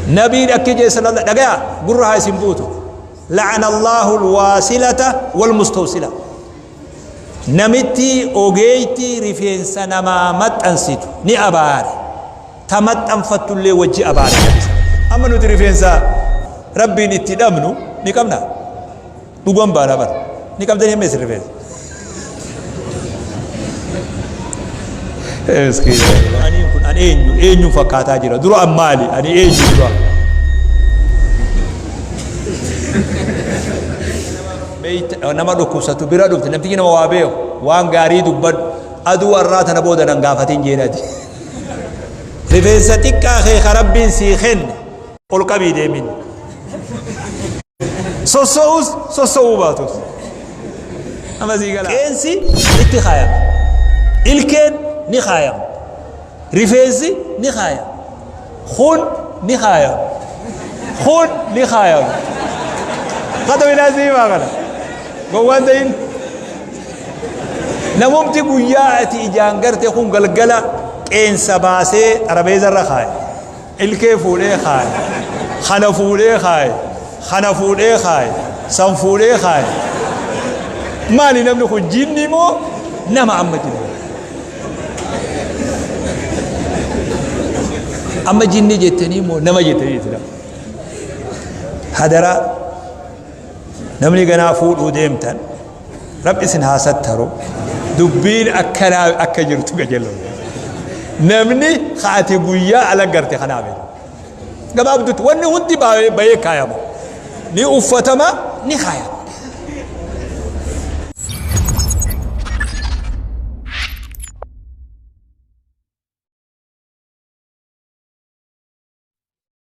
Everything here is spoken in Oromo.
Nabiin akki jee sallallahu dhagaya gurra haa isin buutu. La'ana Allahu alwaasilata walmustawsila. Namitti ogeeytii rifeensa namaa maxxansitu ni abaare. Ta maxxanfattullee wajji abaare nabi sallallahu. Amma nuti rifeensa Rabbiin itti dhabnu ni qabna. Dhugan baana bara. Ni qabdanii amma isin rifeensa. Aniin kun an eenyu eenyuun fakkaataa jira dura an maali ani eenyu dura. Nama dhukkubsatu bira dhufte namtichi nama waa beeku waan gaarii dubbadhu aduu har'aa tana booda nan gaafatin jeenati. Rifeensa xiqqaa kee ka rabbiin sii kenne ol qabii deemin. Sosso'us sosso'uu baatus. Amma sii gala. Qeensi itti kaayama. Ilkeen ni kaayama. Rifeensi ni kaayama. Kun ni kaayama. Kun ni kaayama. Kata minaa sii himaa kana. Gowwaan ta'in. Namumti guyyaa ati ijaan garte kun galgala qeensa baasee xarabeeza irra kaaya. Ilkee fuudhee kaaye. Kana fuudhee kaaye. Kana fuudhee kaaye. San fuudhee kaaye. Maali namni kun jinni moo nama amma jiru? Amma jinni jettanii moo nama jettanii jettanii? Hadaraa namni ganaa fuudhuu deemtan Rabbi isin haa sattaru. Dubbiin akkanaa akka jirtu qajeeloo. Namni ati guyyaa ala garte kanaa beeku. Gabaabdutti wanni hundi bahee kaayama. Ni uffatama ni kaayama.